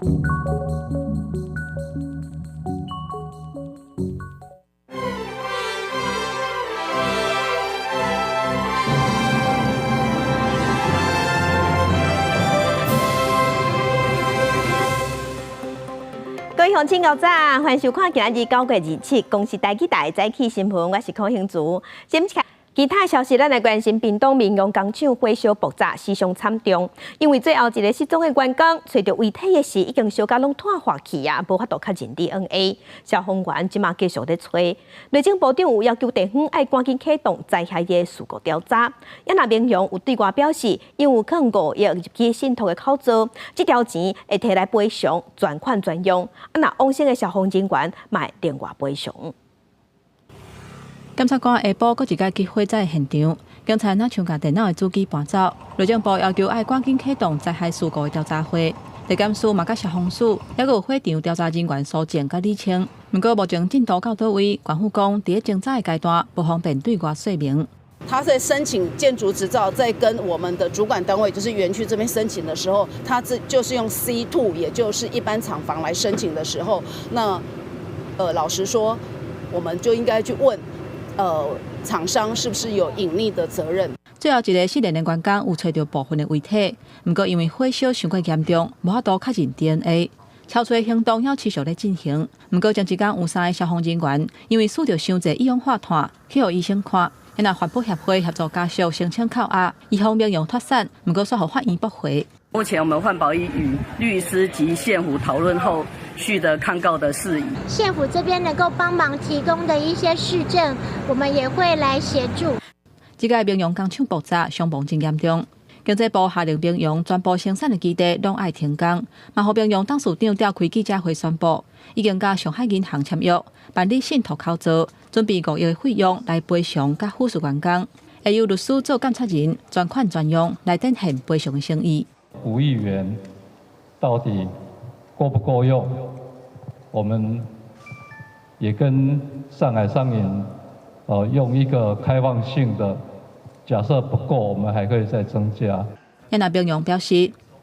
各位鄉親早晨，歡迎收看今仔日9月27公視台語台早起新聞，我是柯興竹。先其他消息，咱來關心屏東明榮工廠火燒爆炸，死傷慘重。因為最後一个失蹤的員工，揣著遺體的時，已經燒甲攏炭化去啊，無法度確認 DNA。消防員這馬繼續咧揣。內政部長有要求地方愛趕緊啟動災害的事故調查。也若明榮有對外表示，因有囥5億入去信託的口座，這條錢會提來賠償，專款專用。啊，若往生的消防人員，嘛會另外賠償。檢察官下晡閣一擺去火災現場，警察若像共電腦的主機搬走。內政部要求愛趕緊啟動災害事故的調查會，地檢署嘛佮消防署，猶閣有火場調查人員蘇靜佮李清。毋過目前進度到佗位，官府講佇咧偵查的階段，無方便對外說明。他在申請建築執照，在跟我們的主管單位，就是園區這邊申請的時候，他這就是用 C2，也就是一般廠房來申請的時候，那，老實說，我們就應該去問。廠商是不是有隱匿的責任？最後一个失聯的員工有揣著部分的遺體，毋過因為火燒傷過嚴重，無法度確認 DNA。搜揣行動猶持續咧進行，毋過前一工有三个消防人員因為吸著傷濟一氧化碳，去予醫生看。若環保協會協助家屬申請扣押，預防明榮脫產，毋過煞予法院駁回。目前我們環保已與律師及縣府討論後續的抗告的事宜。縣府這邊能夠幫忙提供的一些事證，我們也會來協助。這個明榮工廠爆炸，傷亡真嚴重。經濟部下令明榮全部生產的基地攏愛停工，嘛予明榮董事長召開記者會宣布，已經佮上海銀行簽約辦理信託口座，準備5億的費用來賠償佮撫恤員工，會由律師做監察人，專款專用來展現賠償的誠意。5億元到底夠不夠用？我們也跟上海商銀，用一個開放性的假設不夠，我們還可以再增加。葉那明榮表示，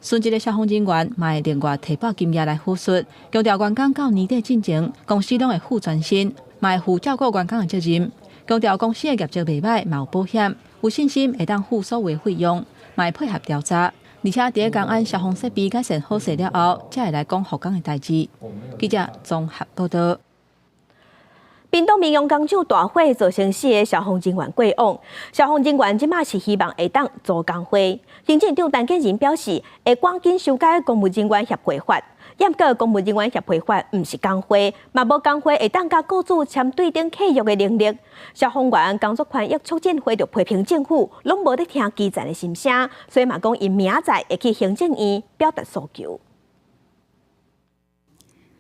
殉職的消防人員嘛會另外提撥金額來撫恤，強調員工到年底進前，公司攏會負全身，嘛會負照顧員工的責任。強調公司的業績袂䆀，嘛有保險，有信心會當付所有的費用，嘛會配合調查。而且佇咧工安消防設備改善好勢了後，才會來講復工的代誌。記者綜合報道。屏東明榮工廠大火造成四个消防人員過往，消防人員這馬是希望會當組工會。行政長陳建仁表示，會趕緊修改公務人員協會法。毋過公務人員協會法毋是工會，嘛無工會會當佮雇主簽對等契約的能力。消防員工作權益促進會就批評政府攏無咧聽基層的心聲，所以嘛講𪜶明仔載會去行政院表達訴求。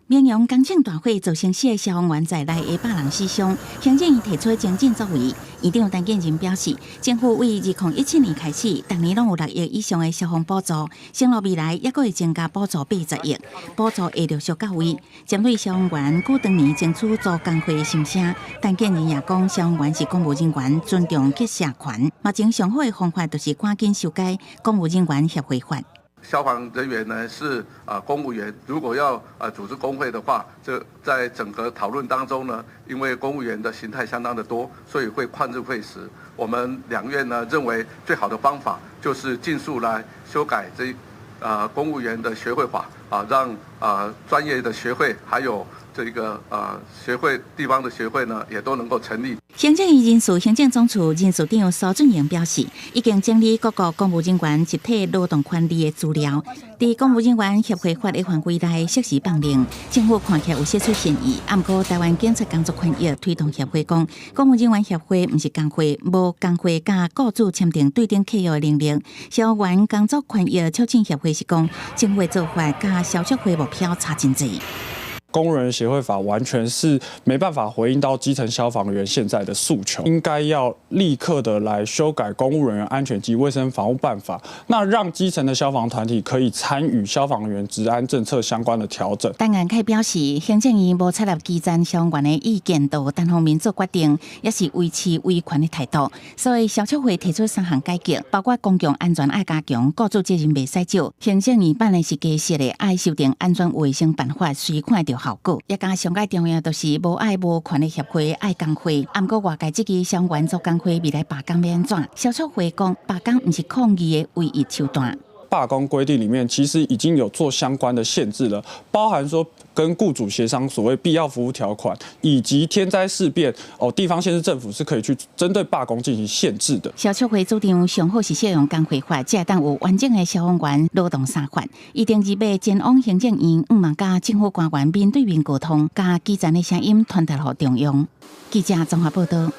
明榮工廠大火造成四个消防員在內的100人死傷，行政院提出精進作為。院長陳建仁表示，政府為2017年開始，逐年攏有6億以上的消防補助，承諾未來猶閣會增加補助80億，補助會陸續到位。針對消防員顧當年爭取組工會的心聲，陳建仁也講，消防員是公務人員，尊重結社權。目前上好的方法就是趕緊修改公務人員協會法。消防人員呢是公務員，如果要組織工會的話，這在整個討論當中呢，因為公務員的形態相當的多，所以會曠日費時。我們兩院呢認為最好的方法就是盡速來修改這公務員的學會法啊，讓專業的學會還有這個學會地方的學會呢，也都能夠成立。行政院人事行政總處人事長蘇俊榮表示，已經整理各個公務人員集體勞動權利的資料，佇公務人員協會法的範圍內適時放任。政府看起來有釋出善意，毋過台灣警察工作權益推動協會講，公務人員協會毋是工會，無工會佮雇主簽訂對等契約的能力。消防員工作權益促進協會是講，政府的做法佮消促會目標差真濟。公務人員協會法完全是沒辦法回應到基層消防員現在的訴求，應該要立刻的來修改公務人員安全及衛生防護辦法，那讓基層的消防團體可以參與消防員職安政策相關的調整。陳元凱表示，行政院無採納基層消防員的意見，就單方面做決定，也是維持維權的態度。所以消促會提出三項改革，包括公共安全愛加強，雇主責任袂使少。行政院辦的是加設的，愛修訂安全衛生辦法，隨看著效果。也加上蓋重要，就是無愛無權的協會愛工會。毋過外界質疑消防員組工會未來罷工欲按怎？消促會講罷工毋是抗議的唯一手段。罷工規定裡面其實已經有做相關的限制了，包含說跟雇主協商所謂必要服務條款，以及天災事變哦，地方縣市政府是可以去針對罷工進行限制的。消促會主張上好是適用工會法，才會當有完整的消防員勞動三法。伊定日欲前往行政院，向望佮政府官員面對面溝通，共基層的聲音傳達予中央。記者綜合報道。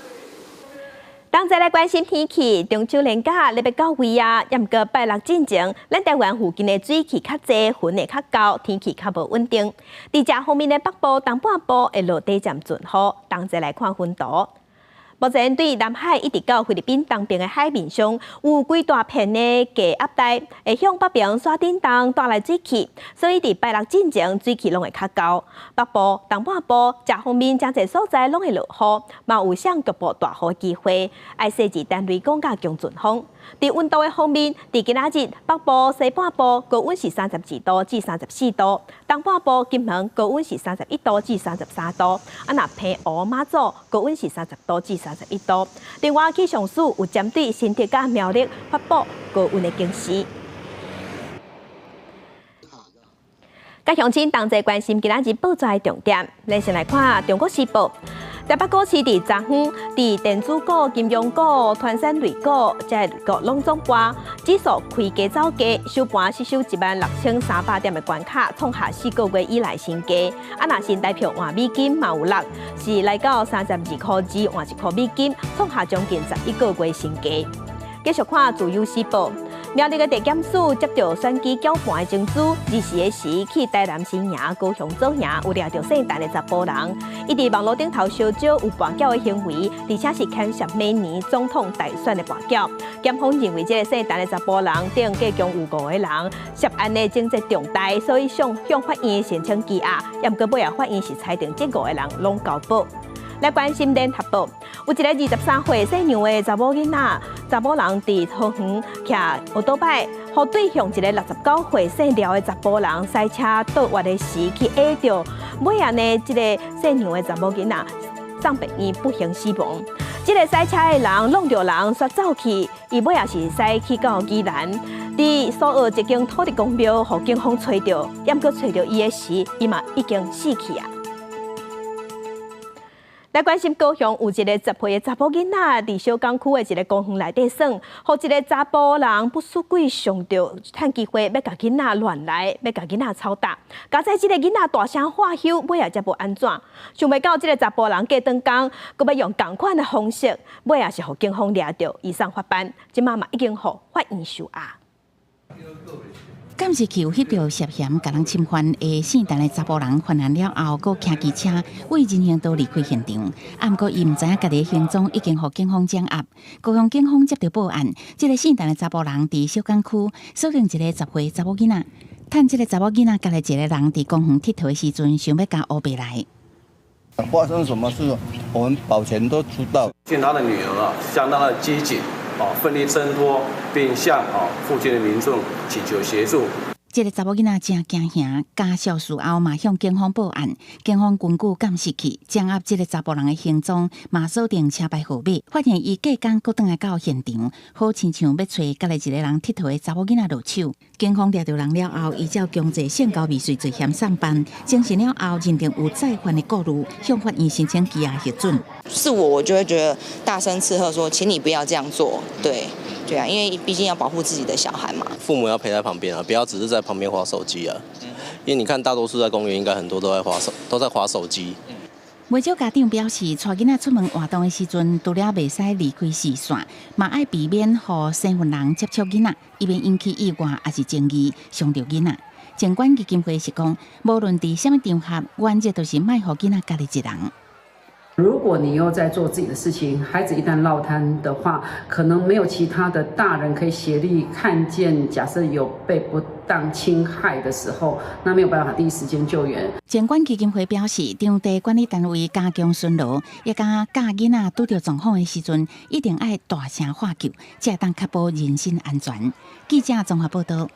當再來關心天氣，中秋連假咧欲到位啊，猶毋過拜六進前，咱台灣附近的水汽較濟，雲會較厚，天氣較無穩定。佇這方面的北部、東半部會落短暫陣雨。當再來看雲圖。目前對南海一直到菲律賓東邊的海面上，有幾大片的低壓帶，會向北邊徙振動帶來水汽，所以佇拜六進前水汽攏會較厚。北部、東半部這方面誠濟所在攏會落雨，嘛有上局部大雨機會，愛細緻等雷公佮強陣風。佇溫度的方面，佇今仔日北部、西半部高溫是32度至34度，東半部金門高溫是31度至33度，啊若澎湖馬祖高溫是30度至31度。另外，氣象署有針對新竹佮苗栗發布高溫的警示。佮鄉親同齊關心今仔日報紙的重點，咱先來看《中國時報》。台北股市佇昨昏，佇電子股、金融股、傳產類股，這個類股攏總跌，指數開低走低，收盤失守16,300點的關卡，創下4個月以來新低。啊，若新台票換美金嘛有落，是來到32.2塊換1塊美金，創下將近11個月新低。繼續看《自由時報》。苗栗的地檢署接著選舉攪盤的證據，24的時去台南新營、高雄左營有掠著姓陳的查埔人，伊佇網路頂頭相招有跋筊的行為，而且是牽涉明年總統大選的跋筊。檢方認為這个姓陳的查埔人頂計共有五個人涉案的情節重大，所以向法院申請羈押，毋過尾仔法院是裁定這五個人攏交保。來關心聯合報，有一个23歲姓楊的查某囡仔，查某人佇桃園騎歐多擺，予對向一个69歲姓廖的查埔人駛車倒彎的時去壓著，尾仔呢，這个姓楊的查某囡仔送病院不幸死亡。這个駛車的人挵著人煞走去，伊尾仔是駛去到宜蘭，佇蘇澳一間土地公廟，予警方揣著，猶閣揣著伊的時，伊嘛已經死去啊。來關心高雄有一個10歲的查某囡仔，佇小港區的一個公園內底耍，予一個查埔人不思貴上著，趁機會欲共囡仔亂來，欲共囡仔操打。佳哉這个囡仔大聲喝囂，尾仔才無按怎。想袂到這个查埔人過轉工，閣欲用仝款的方式，尾仔是予警方掠著，移送法辦，這馬嘛已經予法院收押。監視器有翕著涉嫌共人侵犯的姓陳的查埔人犯案了後，閣騎機車對人行道離開現場。啊，毋過伊毋知影家己的行蹤已經予警方掌握。高雄警方接著報案，這个姓陳的查埔人佇小港區鎖定一個10歲查某囡仔，趁這个查某囡仔佮一個人佇公園𨑨迌的時陣，想欲共烏白來。發生什麼事，我們保全都知道。見他的女兒啊，相當的機警。哦，奮力掙脫，並向附近的民眾請求協助。這个查某囡仔真驚嚇，家屬事後嘛向警方報案，警方根據監視器掌握這个查埔人的行蹤，嘛鎖定車牌號碼，發現伊隔工閣轉來到現場，好親像欲揣佮一个人𨑨迌的查某囡仔落手。警方掠著人了後，依照強制性交未遂罪嫌送辦，偵訊了後認定有再犯的顧慮，向法院申請羈押核准。是我，我就會覺得大聲斥喝說，請你不要這樣做。對，對啊，因為畢竟要保護自己的小孩嘛。父母要陪在旁邊啊，不要只是在旁邊滑手機啊。因為你看大多數在公園，應該很多都在滑手，都在滑手機。袂少家長表示，帶囡仔出門活動的時陣，除了袂使離開視線，嘛愛避免予生份人接觸囡仔，以免引起意外抑是爭議，傷著囡仔。晴觀基金會是講，無論佇啥物場合，原則都是莫予囡仔家己一人。如果你又在做自己的事情，孩子一旦落單的話，可能沒有其他的大人可以協力看見。假設有被不當侵害的時候，那沒有辦法第一時間救援。晴觀基金會表示，場地管理單位加強巡邏，也佮教囡仔拄著狀況的時陣，一定愛大聲喊救，才會當確保人身安全。記者綜合報道。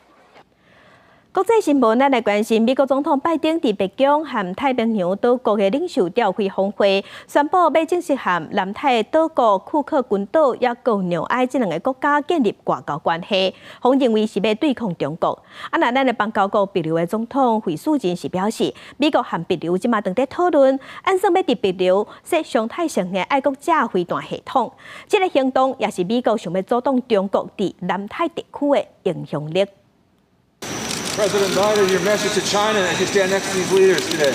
國際新聞，咱來關心美國總統拜登佇白宮和太平洋島國的領袖召開峰會，宣布欲正式和南太島國庫克群島抑閣紐埃這兩個國家建立外交關係，予認為是欲對抗中國。啊，若咱的邦交國帛琉的總統惠恕仁是表示，美國和帛琉這馬正佇討論，按算欲佇帛琉設常態性的愛國者飛彈系統。這個行動也是美國想欲阻擋中國佇南太地區的影響力。 President Biden, your message to China as you stand next to these leaders today.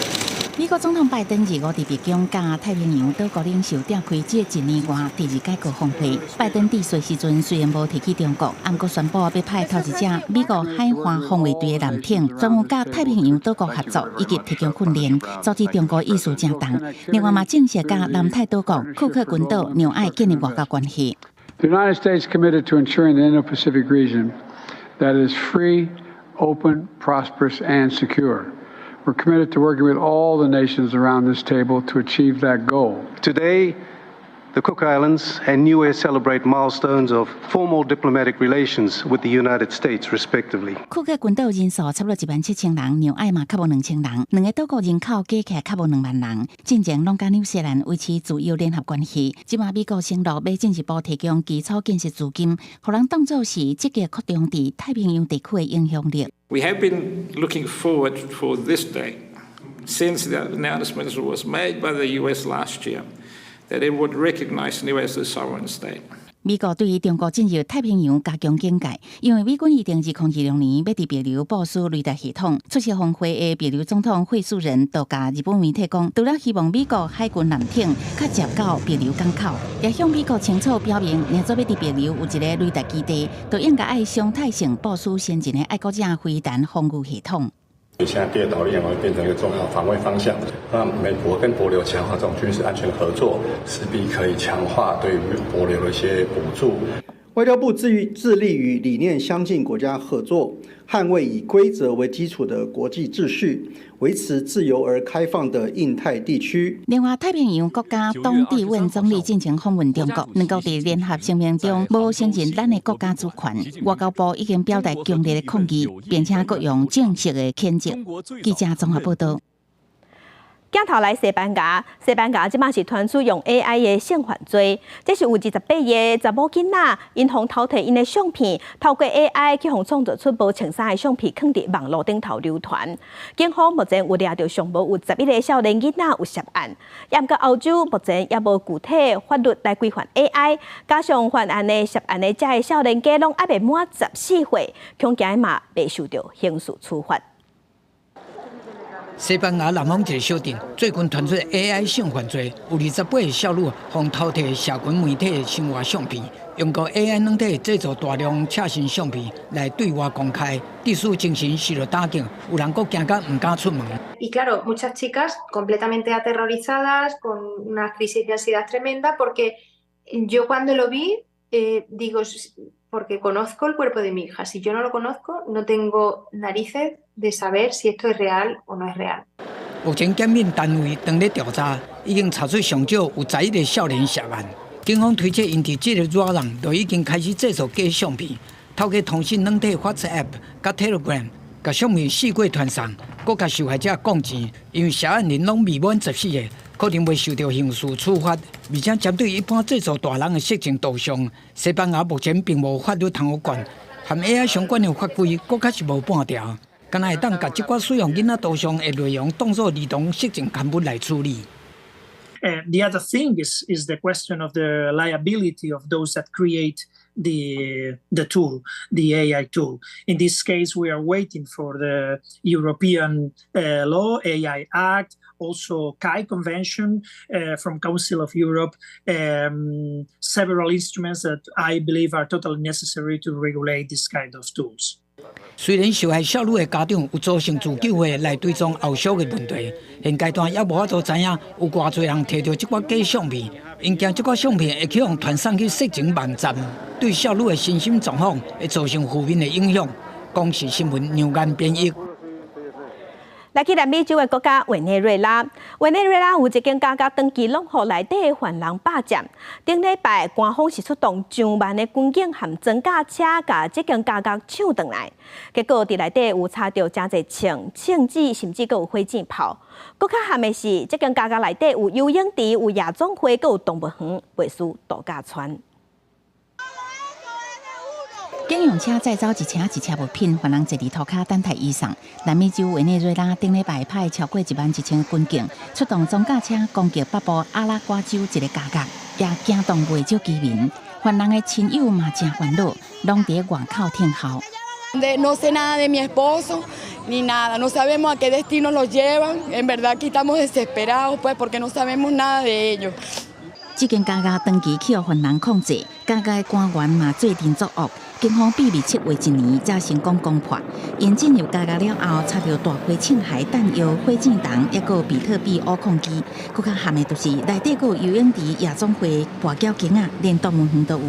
美國總統拜登二五佇白宮佮太平洋島國領袖召開這一年外第二屆高峰會。拜登致辭時陣雖然無提起中國，毋過宣布欲派頭一隻美國海岸防衛隊的艦艇，專門佮太平洋島國合作以及提供訓練，阻止中國意思正動。另外嘛，正式佮南太島國庫克群島紐埃建立外交關係。 The United States committed to ensuring the Indo-Pacific region that is free, open, prosperous, and secure. We're committed to working with all the nations around this table to achieve that goal. Today, the Cook Islands and Niue celebrate milestones of formal diplomatic relations with the United States, respectively. 庫克群島人數差不多17,000人，紐埃嘛較無2000人，兩個島國人口加起來較無2萬人。進前攏佮紐西蘭維持自由聯合關係，這馬美國承諾欲進一步提供基礎建設資金，予人當做是積極擴張佇太平洋地區的影響力。 We have been looking forward for this day since the announcement was made by the US last year that it would recognize Niue as a sovereign state. 美國對於中國進入太平洋加強警戒，因為美軍預定2026年欲佇帛琉部署雷達系統。出席峰會的帛琉總統惠恕仁就共日本媒體講，除了希望美國海軍艦艇較捷到帛琉港口，也向美國清楚表明，若做欲佇帛琉有一个雷達基地，就應該愛常態性部署先進的愛國者飛彈防禦系統。現在第二島鏈會變成一個重要防衛方向。那美國跟帛琉強化這種軍事安全合作，勢必可以強化對於帛琉的一些補助。外交部致力與理念相近國家合作，捍衛以規則為基礎的國際秩序，維持自由而開放的印太地區。另外，太平洋國家董志穩總理進前訪問中國，兩國佇聯合聲明中無承認咱的國家主權。外交部已經表達強烈的抗議，並且閣用正式的譴責。記者綜合報道。鏡頭來西班牙，西班牙這馬是傳出用 AI 的性犯罪，這是有28個查某囡仔，𪜶予偷提𪜶的相片，透過 AI 去予創造出無穿衫的相片，囥佇網路頂頭流傳。警方目前有掠著上無有11個少年囡仔有涉案，毋過歐洲目前猶無具體法律來規範 AI，加上犯案的涉案的這个少年家攏猶未滿14歲，恐驚嘛袂受著刑事處罰。西班牙南方一个小鎮最近傳出 AI 性犯罪，有28個少女予偷提社群媒體的生活相片，用過 AI 軟體製造大量赤身相片來對外公開，致使精神受到打擊，有人閣驚甲毋敢出門。 Y claro, muchas chicas completamente aterrorizadas, con una crisis de ansiedad tremenda, porque yo cuando lo vi, digo, porque conozco el cuerpo de mi hija. Si yo no lo conozco, no tengo narices de saber si esto es real o no es real. 目前檢驗單位正咧調查，已經查出上少有11個少年涉案。警方推測，𪜶佇這个熱人就已經開始製作假相片，透過通訊軟體 WhatsApp 佮 Telegram，共相片四處傳送，閣共受害者講錢。因為涉案人攏未滿14歲，可能會受著刑事處罰。而且針對一般製造大人的色情圖像，西班牙目前並無法律通予管，和 AI 相關的法規閣較是無半條。敢若會當共這寡使用囡仔圖像的內容當做兒童色情刊物來處理。 The other thing is the question of the liability of those that create the tool, the AI tool. In this case, we are waiting for the European law, AI Act, also CAI Convention from Council of Europe, several instruments that I believe are totally necessary to regulate this kind of tools. 雖然受害少女的家長有組成自救會來追蹤後續的問題，現階段猶無法度知影有偌濟人提著這寡假相片，𪜶驚這寡相片會去予傳送去色情網站，對少女的身心狀況會造成負面的影響。公視新聞楊岩編譯。來去南美洲的國家委內瑞拉，委內瑞拉有一間監獄長期攏予內底的犯人霸佔。頂禮拜，官方是出動上萬的軍警和裝甲車，共這間監獄搶轉來。結果佇內底有查著誠濟槍、槍支，甚至閣有火箭炮。閣較譀的是，這間監獄內底有游泳池、有夜總會，閣有動物園，袂輸度假村。警用車載走一車一車物品，犯人坐佇塗跤等待移送。南美洲委內瑞拉頂禮拜派超過11,000軍警出動裝甲車攻擊北部阿拉瓜州一个監獄，也驚動袂少居民。犯人的親友嘛誠煩惱，攏佇外口等候。 No sé nada de mi esposo ni nada, no sabemos a qué destino los llevan. En verdad aquí estamos desesperados, pues, porque no sabemos nada de ellos. 這間監獄長期予犯人控制，監獄的官員嘛做陣作惡。警方秘密策劃一年，才成功攻破。𪜶進入監獄了後，查著大批槍械彈藥、火箭筒，抑閣有比特幣挖礦機。閣較譀的就是內底閣有游泳池、夜總會、跋筊間仔，連動物園都有。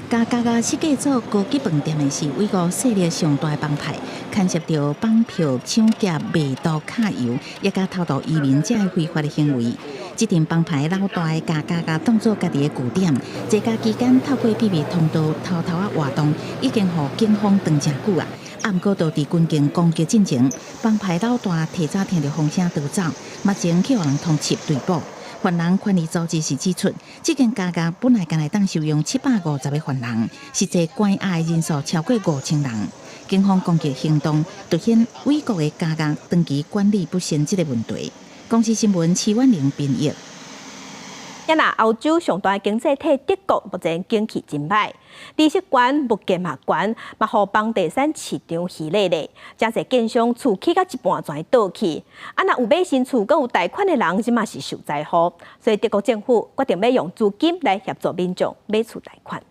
共監獄設計做高級飯店的是美國勢力上大的幫派，牽涉著綁票、搶劫、賣毒、揩油，抑佮偷渡移民這个非法的行為。這陣幫派老大共監獄當做家己的據點，坐監期間透過秘密通道偷偷仔活動，已經予警方追誠久啊。啊，毋過就佇軍警攻擊進前，幫派老大提早聽著風聲逃走，目前去予人通緝追捕。犯人權利組織是指出，這間監獄本來干焦會當收容750個犯人，實際關押的人數超過5000人。警方攻擊行動凸顯美國的監獄長期管理不善這个問題。公視新聞徐婉玲編譯。啊若歐洲上大經濟體德國目前景氣真䆀，利息懸，物價嘛懸，嘛予房地產市場虛咧咧，誠濟建商厝起到一半全倒去。啊，若有買新厝，閣有貸款的人，這馬是受災戶。所以德國政府決定欲用資金來協助民眾買厝貸款。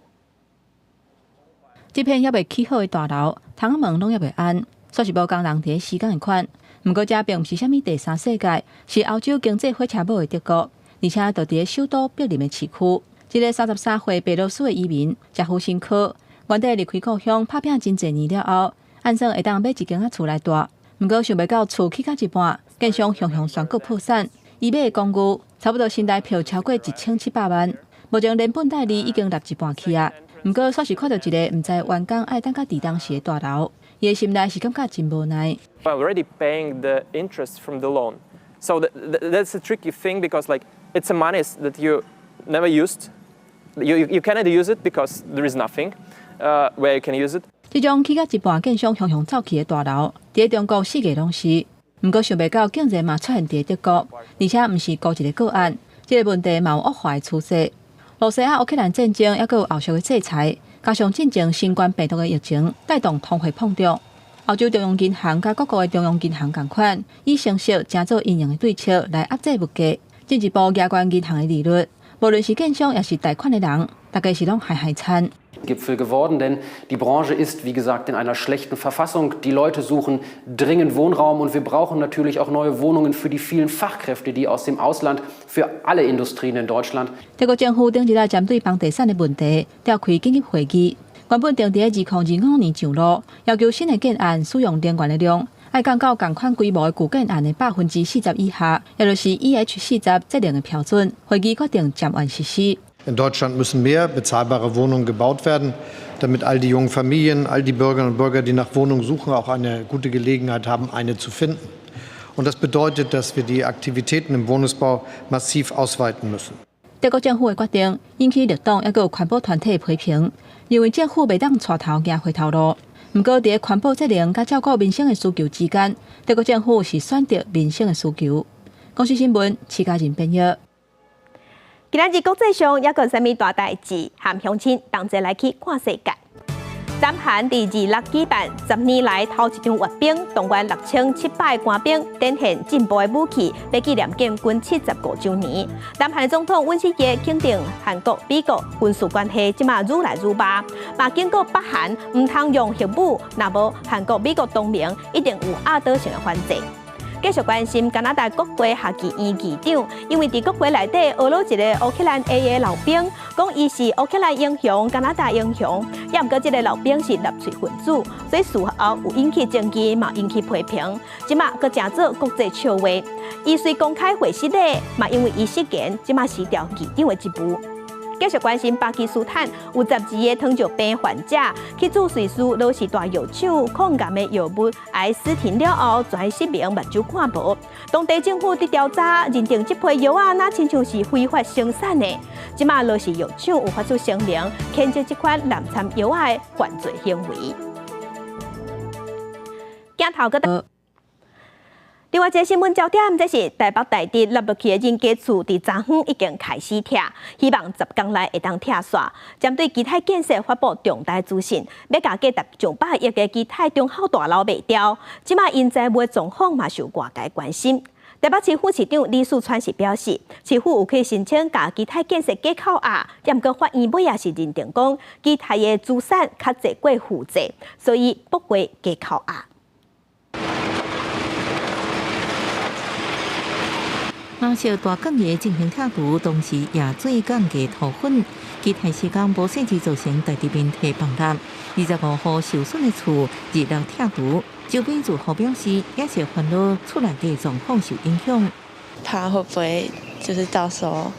這片猶未起好的大樓，窗仔門攏猶未按，煞是無仝人佇咧施工的款。毋過這並毋是啥物第三世界，是歐洲經濟火車尾的德國。而且就佇咧首都柏林的市區，一个33歲白羅斯的移民傑夫辛科，原底離開故鄉拍拚真濟年了後，按算會當買一間仔厝來蹛。毋過想袂到厝起到一半，建商雄雄宣告破產。伊買的公寓差不多新台票超過1700萬，目前連本帶利已經納一半去啊。毋過煞是看著一个毋知完工愛等到佇當時的大樓，伊的心內是感覺真無奈。 Already paying the interest from the loan, so that's a tricky thing because, like, it's a money that you never used. You cannot use it because there is nothing where you can use it. 這種起到一半，建商雄雄走去的大樓，佇中國四界攏是。毋過想袂到，竟然嘛出現佇德國，而且毋是孤一个個案，這个問題嘛有惡化的趨勢。羅西亞烏克蘭戰爭，抑閣有後續的制裁，加上進前新冠病毒的疫情，帶動通貨膨脹。歐洲中央銀行佮各國的中央銀行仝款，以升息成做𪜶用的對策來壓制物價，進一步加懸銀行的利率。無論是建商，抑是貸款的人，大家是攏害害慘。 Gipfel geworden, denn die Branche ist, wie gesagt, in einer schlechten Verfassung. Die Leute suchen dringend Wohnraum und wir brauchen natürlich auch neue Wohnungen für die vielen Fachkräfte, die aus dem Ausland für alle Industrien in Deutschland. 德國政府頂日來針對房地產的問題召開緊急會議，原本定佇2025年上路，要求新的建案使用能源的量愛降到仝款規模的舊建案的40%以下，也就是 EH40節能的標準。會議決定暫緩實施。 In Deutschland müssen mehr bezahlbare Wohnungen gebaut werden, damit all die jungen Familien, all die Bürgerinnen und Bürger, die nach Wohnungen suchen, auch eine gute Gelegenheit haben, eine zu finden. Und das bedeutet, dass wir die Aktivitäten im Wohnungsbau massiv ausweiten müssen. 德國政府的決定引起綠黨抑閣有環保團體批評，認為政府袂當帶頭行回頭路。毋過，佇環保責任佮照顧民生的需求之間，德國政府是選擇民生的需求。公視新聞，徐嘉仁編譯。今仔日國際上猶閣有啥物大代誌，和鄉親同齊來去看世界。南韓佇26舉辦10年來頭一場閱兵，動員6700官兵，展現進步的武器，欲紀念建軍75週年。南韓總統尹錫悅肯定韓國、美國軍事關係這馬愈來愈密，嘛警告北韓毋通用核武，若無韓國、美國同盟一定有壓倒性的反制。繼續關心加拿大國會下議院議長，因為佇國會內底呵咾一個烏克蘭裔的老兵，講伊是烏克蘭英雄、加拿大英雄，也毋過這个老兵是納粹分子，所以事後有引起爭議，嘛引起批評，這馬閣成做國際笑話。伊雖公開會失禮，嘛因為伊失言，這馬辭掉議長的職務。繼續關心巴基斯坦有12個糖尿病患者去注瑞士羅氏大藥廠抗癌的藥物艾斯汀了後，全失明，目睭看無。當地政府佇調查認定這批藥仔，若親像是非法生產的。這馬羅氏藥廠有發出聲明，譴責這款濫參藥仔的犯罪行為。鏡頭閣。另外一个新聞焦點，這是台北大直凹落去的人家厝，佇昨昏已經開始拆，希望10工內會當拆煞。針對基泰建設發布重大資訊，欲共價值上百億的基泰忠孝大樓賣掉，這馬𪜶財務狀況嘛受外界關心。台北市副市長李四川是表示，市府有去申請共基泰建設假扣押，毋過法院尾仔是認定講基泰的資產較濟過負債，所以駁回假扣押。藍色大鋼嘅進行拆除，同時也水鋼嘅塗粉，基泰施工無細緻造成大地面體崩塌。25號受損的厝26拆除，周邊住戶表示，也是煩惱厝內底狀況受影響。怕會不會就是到時候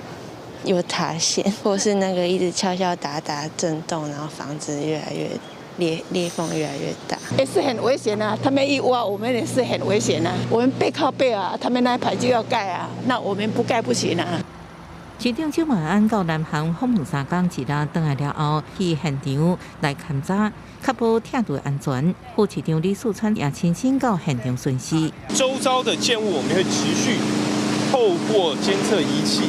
又塌陷，或是那個一直敲敲打打震動，然後房子越來越裂縫越來越大，也是很危險啊！他們一挖，我們也是很危險啊！我們背靠背啊，他們那一排就要蓋啊，那我們不蓋不行啊！市長蔣萬安到南韓訪問3工，一日轉來了後，去現場來勘查，確保拆除安全。副市長李四川也親身到現場巡視。周遭的建物，我們會持續透過監測儀器，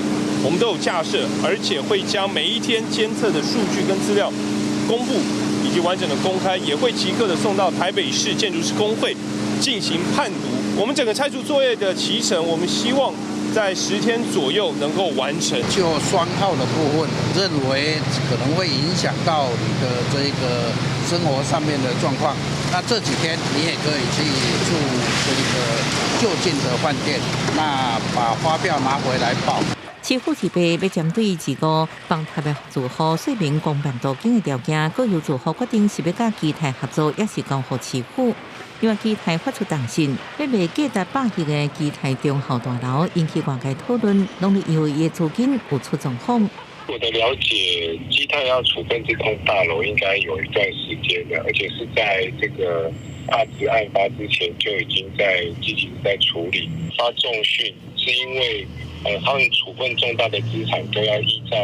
我們都有架設，而且會將每一天監測的數據跟資料公布。以及完整的公開，也會即刻的送到台北市建築師公會進行判讀。我們整個拆除作業的期程，我們希望在10天左右能夠完成。就雙號的部分，認為可能會影響到你的這個生活上面的狀況。那這幾天你也可以去住這個就近的飯店，那把發票拿回來報。市府預備欲針對這個崩塌的住戶說明公辦途徑的條件，閣由住戶決定是欲佮基泰合作，抑是交予市府。另外，基泰發出重訊，欲賣價值百億的基泰忠孝大樓，引起外界討論，攏是因為伊的資金有出狀況。我的了解，基泰要處分這棟大樓應該有一段時間了，而且是在這個大直案發之前就已經在積極在處理。發重訊是因為，他們處分重大的資產都要依照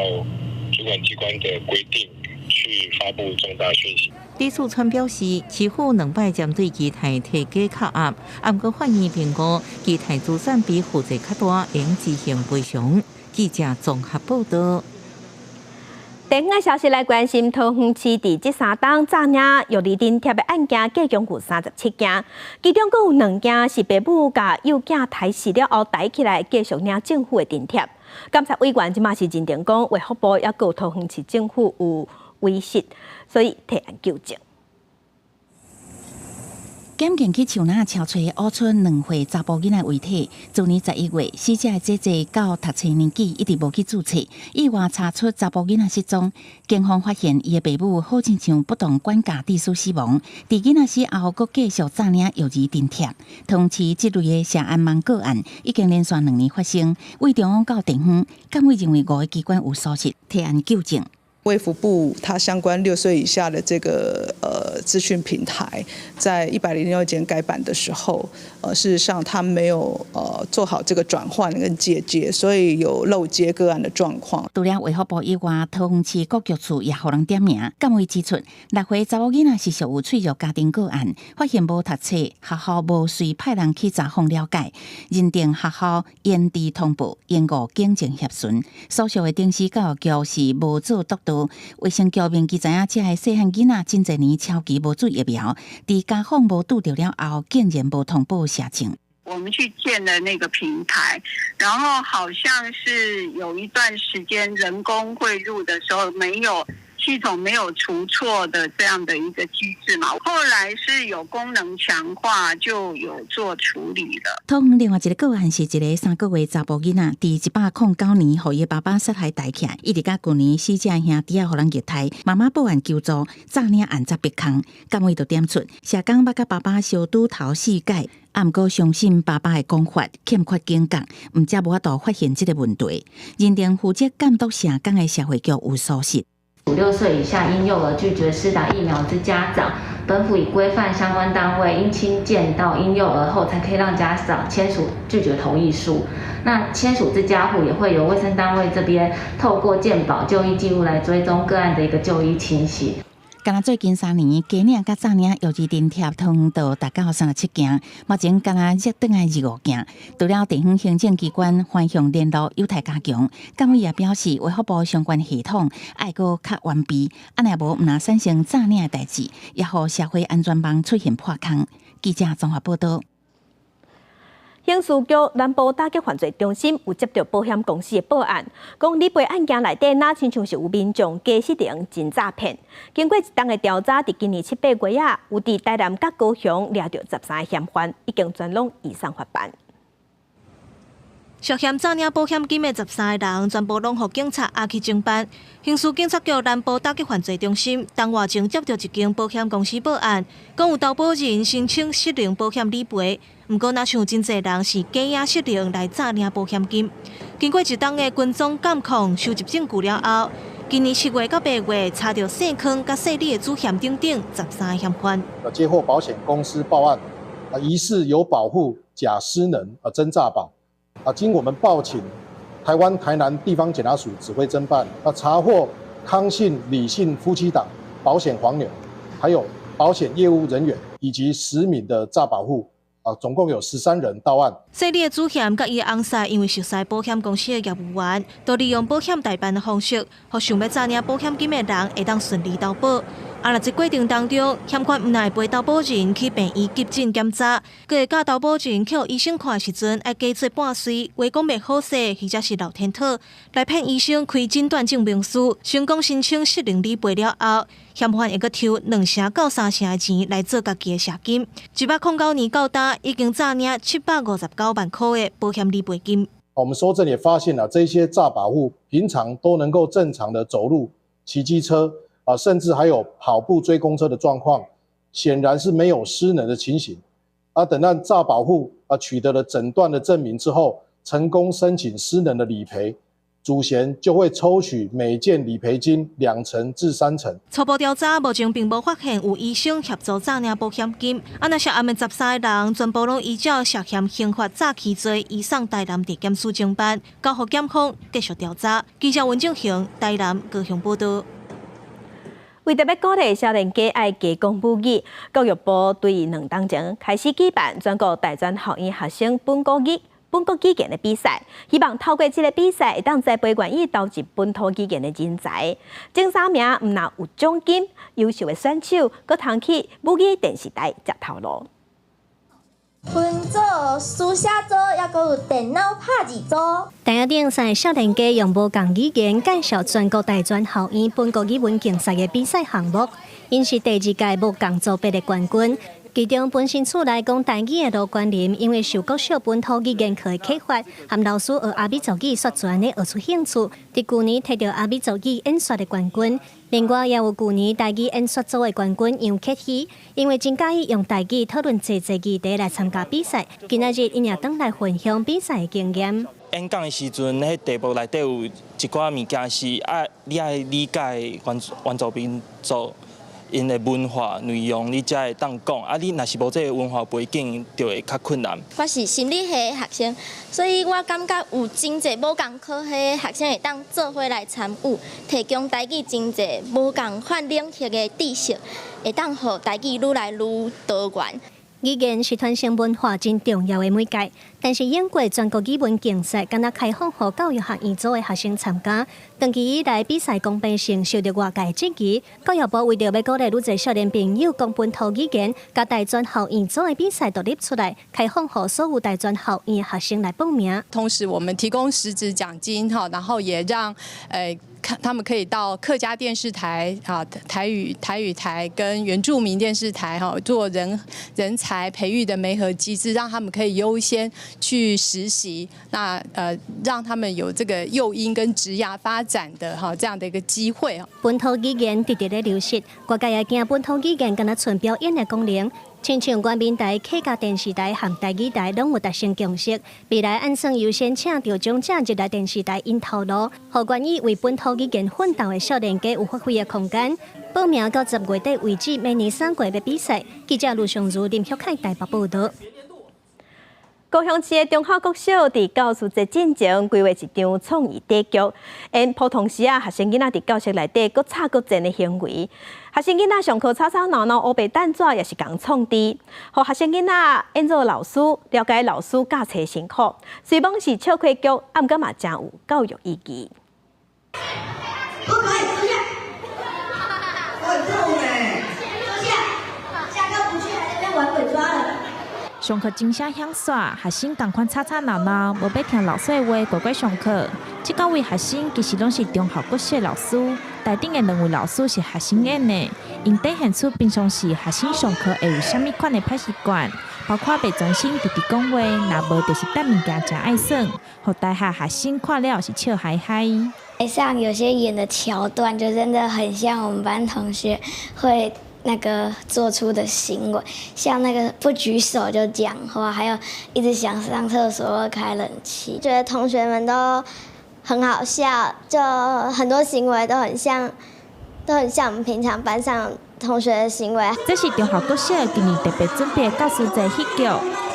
主管機關的規定去發布重大訊息。李四川表示，市府兩擺針對基泰提假扣押，毋過法院評估基泰資產比負債較大，應執行賠償。記者綜合報道。地方的消息來關心，桃園市佇這3冬詐領育兒津貼的案件，計共有37件，其中閣有兩件是爸母共幼囝刣死了後逮起來，繼續領政府的津貼。監察委員這馬是認定講，衛福部抑閣桃園市政府有違失，所以提案糾正。檢警去樹林搜揣烏村2歲查埔囡仔遺體，去年11月，死者的姐姐到讀冊年紀一直無去註冊，意外查出查埔囡仔失蹤，警方發現伊的爸母好親像不當管教致使死亡，佇囡仔死後，閣繼續詐領育兒津貼。桃園市這類的社安網個案已經連續2年發生，對中央到地方，監委認為五个機關有疏失，提案糾正。衛福部它相關6歲以下的這個資訊平台，在106年改版的時候，事實上它沒有做好這個轉換跟介接，所以有漏接個案的狀況。除了衛福部以外，桃園市各局處也予人點名。監委指出，6歲查某囡仔是屬有脆弱家庭個案，發現無讀冊，學校無隨派人去查訪了解，認定學校延遲通報，延誤警情協尋，所屬的頂溪教育局是無做督導。道。衛生局明記知影，這个細漢囡仔真濟年超期無注疫苗，佇家訪無拄著了後，竟然無通報社政。我們去建了那個平台，然後好像是有一段時間人工匯入的時候，沒有系統沒有除錯的這樣的一個機制嘛。後來是有功能強化，就有做處理了。桃園另外一個個案是一个3個月查埔囡仔，佇109年，予伊爸爸殺害逮起來，一直到舊年死者兄弟仔予人虐待，媽媽報案求助，詐領案才逼空，監委就點出社工捌佮爸爸相拄頭四擺。啊，毋過相信爸爸的講法欠缺警覺，毋才無法度發現這個問題。認定負責監督社工的社會局有疏失。 6歲以下嬰幼兒拒絕施打疫苗之家長，本府已規範相關單位應親見到嬰幼兒後，才可以讓家長簽署拒絕同意書。那簽署之家戶也會由衛生單位這邊透過健保就醫記錄來追蹤個案的一個就醫情形。敢若最近3年，假領佮詐領藥劑津貼通道達到37件，目前敢若熱轉來25件。除了地方行政機關反向聯絡有待加強，監委也表示，衛福部相關系統愛閣較完備，按呢無毋但產生詐領的代誌，也予社會安全網出現破空。記者綜合報道。刑事局南部打擊犯罪中心有接到保險公司的報案，講理賠案件內底，若親像是有民眾假失能真詐騙。經過一冬的調查，佇今年七八月啊，有佇台南佮高雄掠著13个嫌犯，已經全攏移送法辦。涉嫌詐領保險金的13個人，全部攏予警察押去偵辦。刑事警察局南部打擊犯罪中心，當外前接到一間保險公司報案，講有投保人申請失能保險理賠，毋過若像真濟人是假領失能來詐領保險金。經過一冬的跟蹤監控、收集證據了後，今年7月到8月查著姓康佮姓李的主嫌等等13個嫌犯。接獲保險公司報案，疑似有保戶假失能真詐保。經我們報請台灣台南地方檢察署指揮偵辦，查獲康姓、李姓夫妻檔保險黃牛，還有保險業務人員以及10名的詐保戶，總共有13人到案。姓李的主嫌佮伊的翁婿因為熟似保險公司的業務員，都利用保險代辦的方式，予想欲詐領保險金的人會當順利投保。啊，若這過程當中，嫌犯毋但會陪投保人去病院急診檢查，閣會教投保人去予醫生看的時陣，愛假做半歲，話講袂好勢，或者是漏天討，來騙醫生開診斷證明書，成功申請失能理賠了後，嫌犯會閣抽2成到3成的錢來做家己的謝金。109年到今，已經詐領759萬箍的保險理賠金。我們蒐證也發現了，這些詐保戶平常都能夠正常的走路、騎機車。甚至還有跑步追公車的狀況，顯然是沒有失能的情形。等到詐保戶取得了診斷的證明之後，成功申請失能的理賠，主嫌就會抽取每件理賠金2成至3成。初步調查目前並無發現有醫生協助詐領保險金。啊，若涉案的13個人全部攏依照涉嫌刑法詐欺罪，移送台南地檢署偵辦，交予檢方繼續調查。記者溫正雄台南高雄報道。為著欲鼓勵少年家愛加講母語，教育部對2冬前開始舉辦全國大專學院學生本國語言的比賽，希望透過這个比賽，會當栽培願意投入本土語言的人才。前三名毋但有獎金，優秀的選手閣通去母語電視台食頭路。分組、書寫組，猶閣有電腦拍字組。台仔頂三个少年家用無仝語言介紹全國大專校院本國語文競賽的比賽項目，𪜶是第二屆無仝組別的冠軍。其中本身厝內講台語的盧冠霖，因為受國小本土語言課的啟發，和老師學阿美族語說傳的學出興趣，佇舊年摕著阿美族語演說的冠軍。另外，也有舊年台語演說組的冠軍楊克熙，因為真佮意用台語討論濟濟議題來參加比賽，今仔日𪜶也轉來分享比賽的經驗。演講的時陣，彼題目內底有一寡物件是愛你愛理解原住民族𪜶的文化內容，你才會當講。啊，你若是無這个文化背景，就會較困難。我是心理系的學生，所以我感覺有真濟無仝科系的學生會當做伙來參與，提供台語真濟無仝款領域的知識，會當予台語愈來愈多元。語言是傳承文化真重要的媒介，但是英國全國語文競賽敢若開放予教育學院組的學生參加，長期以來比賽公平性受著外界質疑。教育部為著欲鼓勵愈濟少年朋友講本土語言，共大專校院組的比賽獨立出來，開放予所有大專校院的學生來報名。同時，我們提供實質獎金哈，然後也讓看他們可以到客家電視台啊、台語台跟原住民電視台哈做人才培育的媒合機制，讓他們可以優先去實習，那讓他們有這個誘因跟職涯發展的哈這樣的一個機會。本土語言直直咧流失，外界也驚本土語言敢若賰表演的功能。親像原民台、客家電視台和台語台攏有達成共識，未來按算優先請著獎者入來電視台𪜶頭路，予願意為本土語言奮鬥的少年家有發揮的空間。報名到10月底為止，明年3月欲比賽。記者盧尚如、林旭凱台北報導。高雄市的中孝國小佇教師節進前規劃一場創意短劇，演普通時啊學生囡仔佇教室內底閣吵閣戰的行為，學生囡仔上課吵吵鬧鬧，烏白擲紙也是共創治，予學生囡仔演做老師，了解老師教冊辛苦。雖罔是笑詼劇，啊，毋過嘛誠有教育意義。不可以坐下，我很痛欸，坐下，下課不去還在那邊玩鬼抓人。上課鐘聲響煞，學生仝款吵吵鬧鬧，無欲聽老師的話，乖乖上課。這九位學生其實攏是中孝國小老師，台頂的兩位老師是學生演的，𪜶展現出平常時學生上課會有啥物款的歹習慣，包括袂專心直直講話，若無就是擲物件誠愛耍，予台下學生看了是笑嗨嗨。台上有些演的橋段，就真的很像我們班同學會那個做出的行為，像那個不舉手就講話，還有一直想上廁所或開冷氣。覺得同學們都很好笑，就很多行為都很像，都很像我們平常班上同學的行為。這是中孝國小今年特別準備教師節戲劇，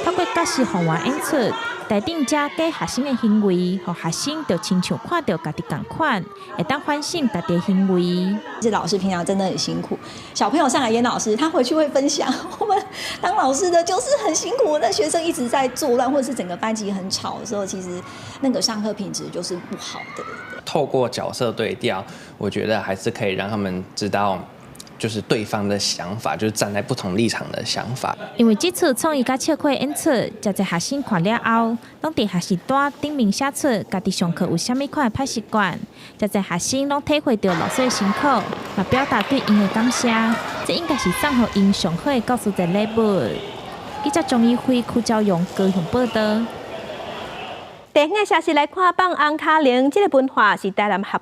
透過角色還原演出，台頂遮假學生的行為，予學生就親像看著家己仝款，會當反省家己的行為。這老師平常真的很辛苦，小朋友上來演老師，他回去會分享。我們當老師的就是很辛苦，那學生一直在作亂，或者是整個班級很吵的時候，其實那個上課品質就是不好的。透過角色對調，我覺得還是可以讓他們知道，就是對方的想法，就是站在不同立場的想法。因為這次創意佮笑詼演出，誠濟學生看了後，攏佇學習單頂面寫出家己上課有啥物款的歹習慣，誠濟學生攏體會著老師的辛苦，嘛表達對𪜶的感謝。這應該是送予𪜶上好的教師節禮物。記者鍾一輝、柯昭勇高雄報導。地方的消息來看，放紅跤鈴這个文化是台南客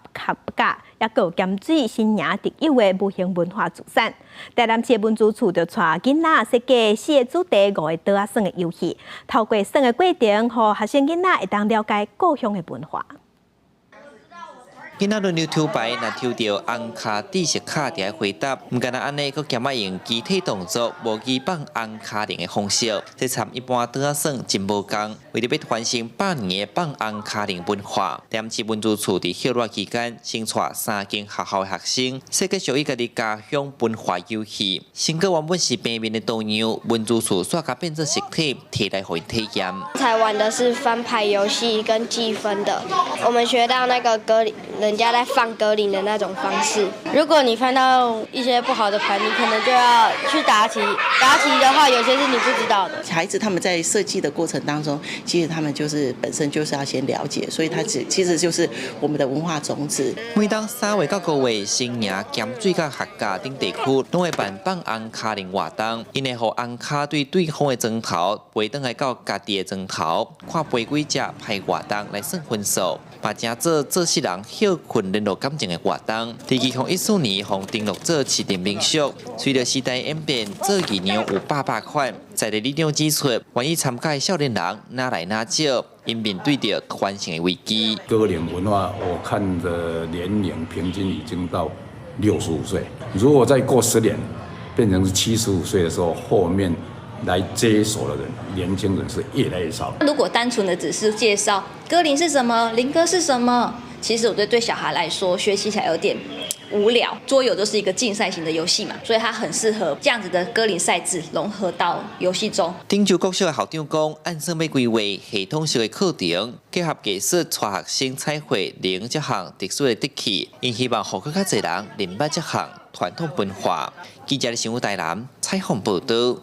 家，也閣有鹹水新營特有的無形文化資產。台南市文資處就帶囡仔設計四个主題、五个桌仔耍的遊戲，透過耍的過程，予學生囡仔會當了解故鄉的文化。囡仔輪流抽牌，若抽著紅跤知識卡，就愛回答。毋干焦按呢，閣兼愛用肢體動作模擬放紅跤鈴的方式。這參一般桌仔耍真無仝。為著欲傳承百年的放紅跤鈴文化，台南市文資處佇歇熱期間，先帶三間學校的學生設計屬於家己家鄉文化遊戲。成果原本是平面的圖樣，文資處煞共變做實體，提來予𪜶體驗。才玩的是翻牌遊戲跟計分的，我們學到那個歌鈴，人家在放歌鈴的那種方式。如果你翻到一些不好的牌，你可能就要去答題。答題的話，有些是你不知道的。孩子他們在設計的過程當中，其實他們就是本身就是要先了解，所以他其實就是我們的文化種子。每當3月到5月，新營、鹹水佮客家等地區，攏會辦放紅跤鈴活動，𪜶會予紅跤對對方的磚頭飛轉來到家己的磚頭，看飛幾隻拍活動來算分數，嘛成做做世人歇睏聯絡感情的活動。佇2014年，予登錄做市鎮民俗。隨著時代演變，做儀樣有百百款。在地里長指出，願意參加的少年人愈來愈少，𪜶面對著傳承的危機。歌鈴文化，我看的年齡平均已經到65歲。如果再過10年，變成是75歲的時候，後面來接手的人，年輕人是越來越少。如果單純的只是介紹歌鈴是什麼，鈴歌是什麼，其實我覺得對小孩來說，學習起來有點無聊。桌遊就是一個競賽型的遊戲嘛，所以它很適合這樣子的歌林賽制融合到遊戲中。頂洲國小的校長講，按算欲規劃系統式的課程，結合藝術，帶學生彩繪龍這項特殊的節氣，𪜶希望予閣較濟人認捌這項傳統文化。記者的新聞台南採訪報道。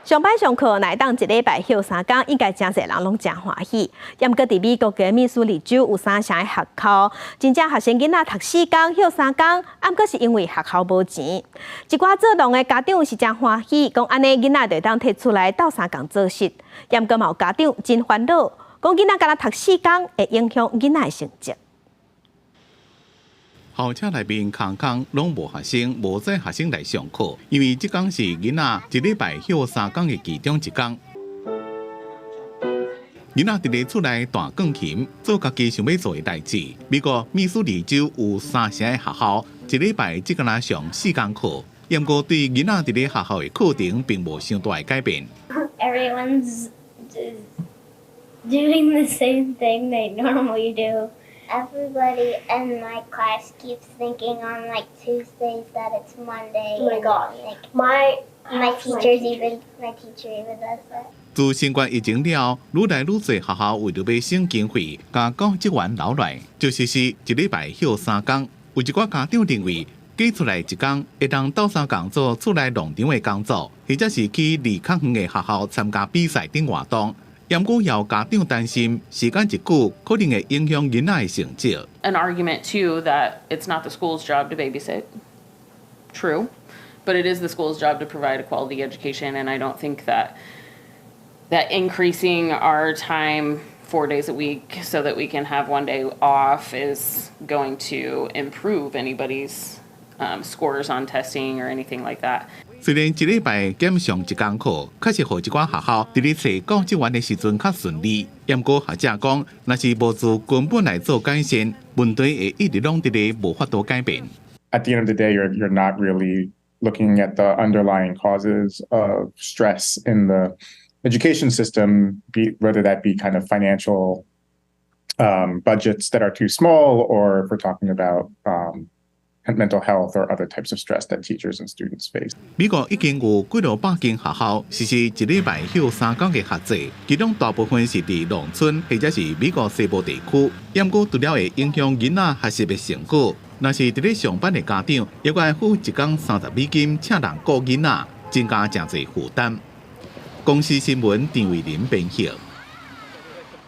上班上課，若會當一禮拜歇3工，應該誠濟人攏誠歡喜。毋過佇美國嘅密蘇里州有三城的學校，真正學生囡仔讀4工歇3工，毋過是因為學校無錢。一寡做農的家長是誠歡喜，講按呢囡仔就會當提出來鬥相共做穡。毋過嘛有家長真煩惱，講囡仔干焦讀四工會影響囡仔的成績。校舍內面空空，攏無學生，無載學生來上課，因為這工是囡仔一禮拜歇3工的其中一工。囡仔佇咧厝內彈鋼琴，做家己想欲做的代誌。美國密蘇里州有三城的學校，一禮拜只干焦上4工課，毋過對囡仔佇咧學校的課程並無傷大的改變。 Everyone's doing the same thing they normally do. Everybody in my class keeps thinking on like Tuesdays that it's Monday. Oh my god. Like my my teacher even does that. 自新冠疫情了，愈來愈濟學校為著欲省經費，共教職員留落來，就實施一禮拜歇3工。有一寡家長認為，加出來一工會當鬥相共做厝內農場的工作，或者是去離較遠的學校參加比賽等活動。毋過有家長擔心，時間一久可能會影響囡仔的成績。 An argument too that it's not the school's job to babysit. True, but it is the school's job to provide a quality education, and I don't think that increasing our time 4 days a week so that we can have one day off is going to improve anybody's scores on testing or anything like that. 雖然一禮拜減上一工課，確實予一寡學校佇咧揣教職員的時陣較順利。毋過學者講，若是無自根本來做改善，問題會一直攏佇咧無法度改變。 At the end of the day, you're not really looking at the underlying causes of stress in the education system, whether that be kind of financial budgets that are too small, or if we're talking about mental health or other types of stress that teachers and students face. 美國已經有幾落百間學校實施一禮拜歇3工的學制，其中大部分是佇農村或者是美國西部地區。毋過除了會影響囡仔學習的成果，若是佇咧上班的家長，猶閣愛付一工30美金請人顧囡仔，增加誠濟負擔。公視新聞陳慧琳編譯。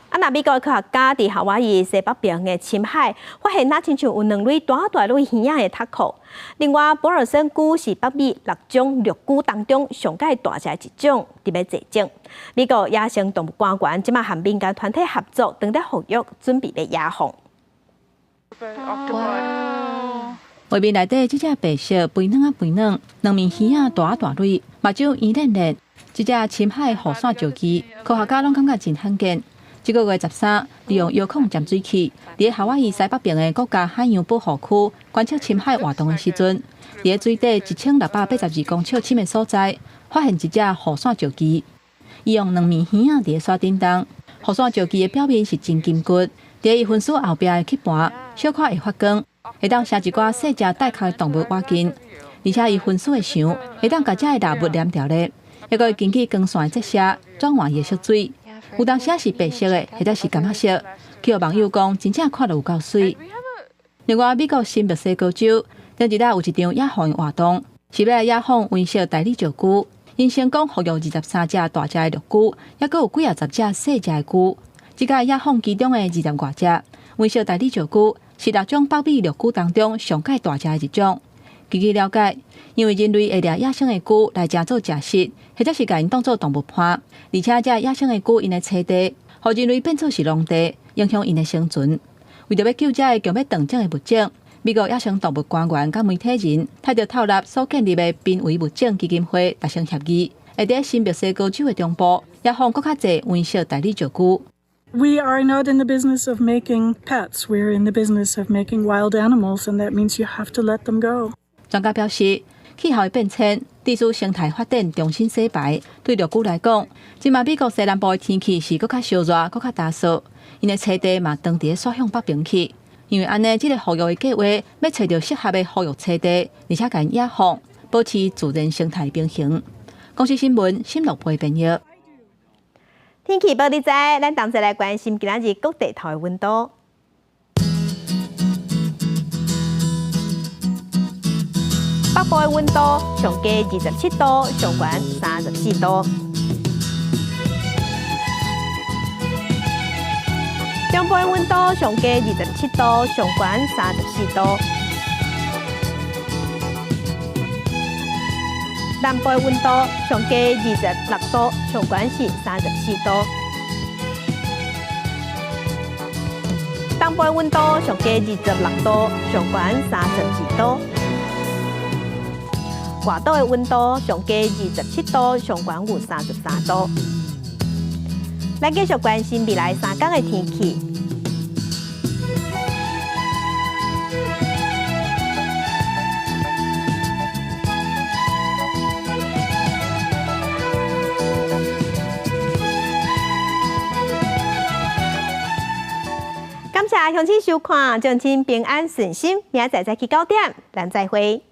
啊，若美國科學家佇夏威夷西北邊的深海發現，若親像有兩蕊大大蕊魚仔的鑿殼。另外，保爾森龜是北美六種陸龜當中上蓋大隻的一種，佇欲絕種。美國野生動物官員這馬和民間團體合作，正佇復育，準備欲野放。畫面內底這隻白色肥軟仔肥軟，兩面魚仔大大蕊，目睭圓練練，這隻深海雨傘石龜，科學家攏感覺真罕見。這個月13，利用遙控潛水器，佇夏威夷西北邊的國家海洋保護區觀測深海活動的時陣，佇水底1682公尺深的所在，發現一隻雨傘石龜。伊用兩面魚仔佇咧徙振動，雨傘石龜的表面是真金骨，佇伊分屍後壁的吸盤，小可會發光，會當攝一寡細隻帶殼的動物倚近，而且伊分屍的腸會當共遮的獵物黏牢咧，猶閣會根據光線的折射轉換伊的色水。有當時是白色的，或者是柑仔色。去予網友講，真正看著有夠媠。另外，美國新墨西哥州頂一日有一場野放活動，是欲來野放溫室大理石龜。𪜶成功復育23隻大隻的陸龜，猶閣有幾仔十隻細隻的龜。這個野放其中的20外隻溫室大理石龜，是六種北美陸龜當中上蓋大隻的一種。根據了解，因為人類會掠野生的龜來食做食食，或者是共𪜶當做動物伴，而且這野生的龜𪜶的棲地，予人類變做是農地，影響𪜶的生存。為著欲救這个強欲斷種的物種，美國野生動物官員佮媒體人，戴著透納所建立的瀕危物種基金會達成協議，會佇新墨西哥州的中部野放閣較濟溫室大理石龜。 We are not in the business of making pets. We're in the business of making wild animals, and that means you have to let them go. 專家表示，氣候的變遷，致使生態發展重新洗牌。對陸龜來講，這馬美國西南部的天氣是閣較燒熱、閣較乾燥，𪜶的棲地嘛長佇咧徙向北邊去。因為按呢，這个復育的計劃欲揣著適合的復育棲地，而且共野放，保持自然生態平衡。公視新聞，新樂培編譯。天氣報你知，咱同齊來關心今仔日各地頭的溫度。北部的溫度上低27度，上懸34度。中部的溫度上低27度，上懸34度。南部的溫度上低26度，上懸是34度。東部的溫度上低26度，上懸32度。外島的溫度上低27度，上懸有33度。咱繼續關心未來3天的天氣。感謝鄉親收看，祝親平安順心，明仔載再去九點，咱再會。